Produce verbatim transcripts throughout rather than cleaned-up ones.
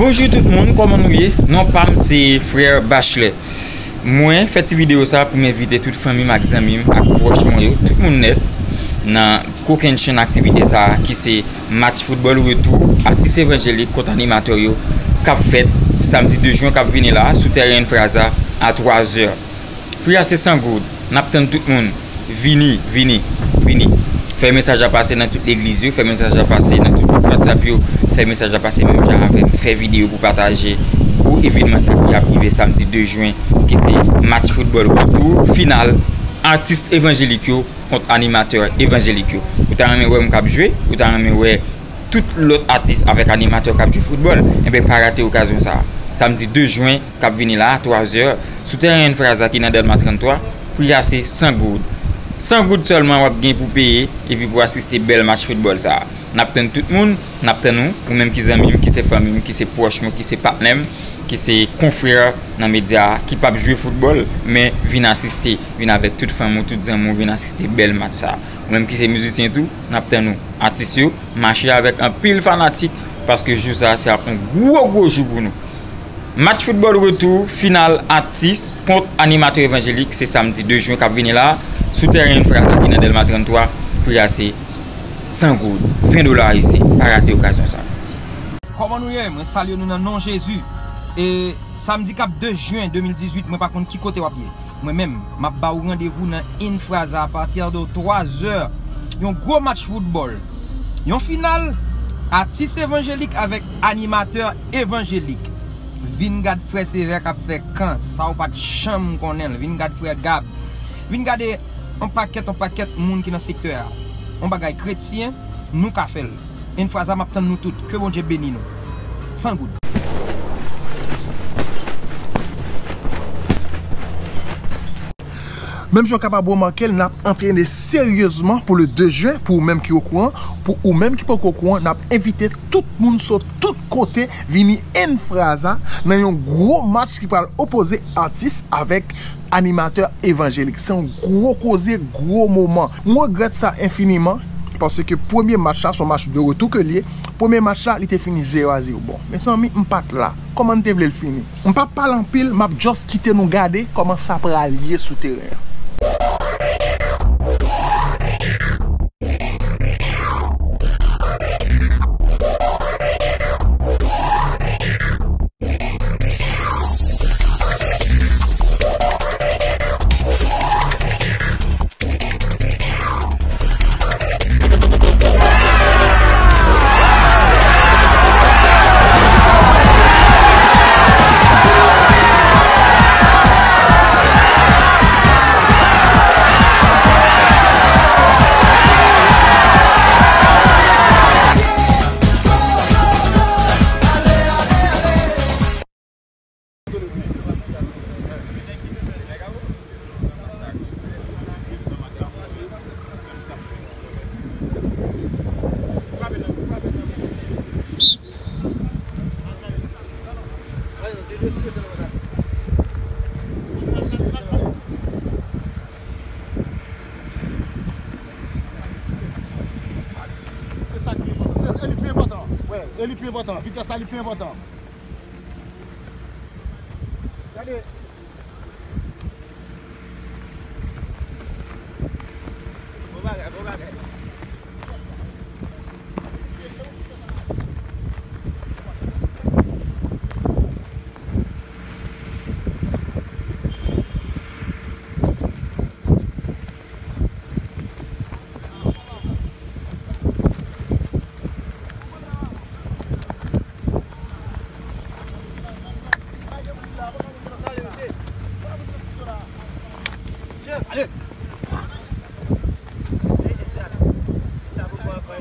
Bonjou tout moun, kòman nou ye? Non pa m se Frè Bachelet. Mwen fè ti videyo sa pou m envite tout fanmi m ak zanmi m ak pwòch mwen yo, tout moun nèt, nan kokennchenn aktivite sa a ki se match foutbòl retou atis evanjelik kont animatè yo k ap fèt samdi de jen k ap vini la a sou tèren Infraza a twa zè. Pri a se san goud. N ap tann tout moun. Vini, vini, vini. Fè mesaj la pase nan tout legliz yo, fè mesaj la pase nan tout gwoup WhatsApp yo, fè mesaj la pase menm jan avè m. Fè videyo pou pataje gwo evènman sa ki ap rive samdi de jen, ki se match foutbòl retou final atis evanjelik yo kont animatè evanjelik yo. Ou ta renmen wè m k ap jwe? Ou ta renmen wè tout lòt atis avèk animatè k ap jwe foutbòl? Enben, pa rate okazyon sa a. Samdi de jen k ap vini la a, twa zè, sou tèren Infraza ki nan Dèlma trannntwa, pri a se san goud. San goud sèlman w ap gen pou peye epi pou asiste bèl match foutbòl sa a. N ap tann tout moun, n ap tann ou, ou menm ki zanmi m, ki se fanmi m, ki se pwòch mwen, ki se patnè m, ki se konfrè nan medya a, ki p ap jwe foutbòl, men vin asiste, vin avèk tout fanmi w, tout zanmi w, vin asiste bèl match sa a. Ou menm ki se mizisyen tou, n ap tann ou. Atis yo, mache avèk anpil fanatik, paske jou sa a se ap yon gwo, gwo jou pou nou. Match foutbòl retou final atis kont animatè evanjelik, se samdi de jen k ap vini la a, sou tèren Infraza ki nan Dèlma trannntwa, pri a se san goud, ven dola ayisyen. Pa rate okazyon sa a. Kòman nou ye? Mwen salye nou nan non Jezi. E samdi k ap de jen de mil dizuit, mwen pa konn ki kote w ap ye. Mwen menm, m ap ba w randevou nan Infraza apati de twa zè. Yon gwo match foutbòl. Yon final atis evanjelik avèk animatè evanjelik. Vin gad frè Sevè k ap fè kan, sa w pa t janm konnen l. Vin gad frè Gab. Vin gade yon pakèt, yon pakèt moun ki nan sektè a. Yon bagay kretyen, nou ka fè l. Infraza, m ap tann nou tout. Ke Bondye beni nou. San goud. Menm jan w kapab remake l, n ap antrene seryezman pou le de jen, pou ou menm ki okouran, pou ou menm ki poko okouran, n ap envite tout moun sot tout kote vini Infraza nan yon gwo match ki pral opoze atis avèk animatè evanjelik. Se yon gwo koze, gwo moman. Mwen regrèt sa enfiniman, paske premye match la, se yon match de retou ke l ye. Premye match la, li te fini zewo a zewo. Bon, mezanmi, m pa t la. Kòman n te vle l fini? M p ap pale anpil, m ap just kite nou gade kòman sa pral ye sou teren an. Se sa ki pi enpòtan. Se, e li pi enpòtan. Wè, e li pi enpòtan. Vitès la, li pi enpòtan. Gade. Bon bagay, bon bagay. Ale! Sa pou pran avan,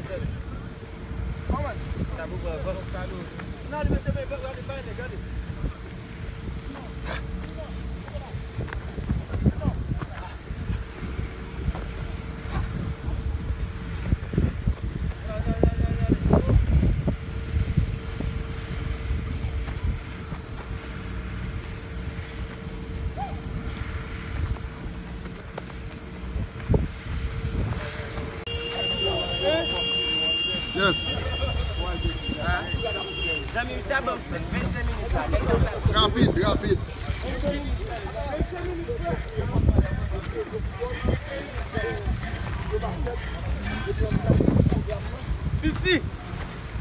sa pou pran avan. Nan, li mete men, gade, gade, gade. Zanmi m, sa ban m vennsenk minit la. Nèg yo la. Rapid, rapid. Piti,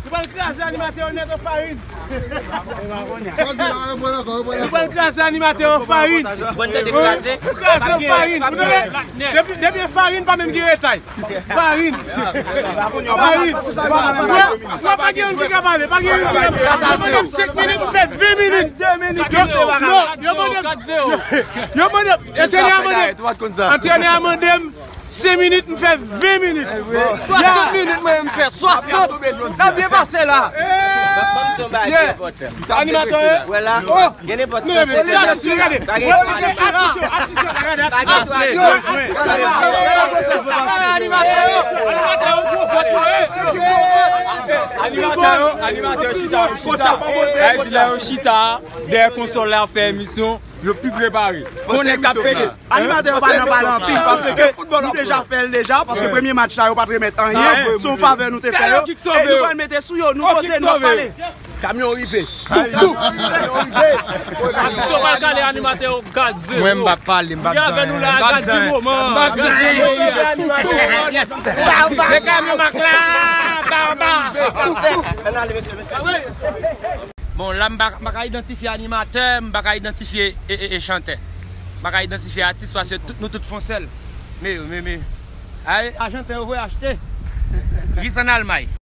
nou pral kraze animatè yo nèt an farin. Sa w di la, reprann ankò, reprann ankò. Nou pral kraze animatè yo an farin. Bon, tande kraze. Nou kraze an farin. Ou tande? Depi, depi e farin, pa menm gen retay. Farin. Farin. Sa pa gen youn ki ka pale, pa gen youn ki ka pale. Yo mande m senk minit, m fè ven minit. Yo, yo, yo mande m, yo mande m, antrenè a mande m, antrenè a mande m senk minit, m fè ven minit. Swasant minit, mwen, m fè swasant. Sa byen pase la. Animatè, wè la. Gen nenpòt sa, se sa, se gade. Atisyon, atisyon, gade, atisyon. Animatè yo, animatè yo chita, yo chita. Lè yo chita, dèyè konsòl la, ap fè emisyon, yo pi prepare. Konnen k ap pede. Animatè yo pa nan pale anpil, paske nou deja fè l deja, paske premye match la, yo pa t remèt anyen. Se yon favè nou te fè yo. E nou pral mete sou yo, nou poze, nou ap pale. Kamyon rive. Atis yo pral kale animatè yo gad zewo. Mwen, m p ap pale, m p ap di anyen. M p ap di anyen. M p ap di anyen. Men kamyon mak la, baba. Bon, la, m pa, m pa ka idantifye animatè, m pa ka idantifye e, e, e chantè. M pa ka idantifye atis paske tout, nou tout fon sèl. Men, men, men. Ay, Ajanten yo voye achte. Jis ann Almay.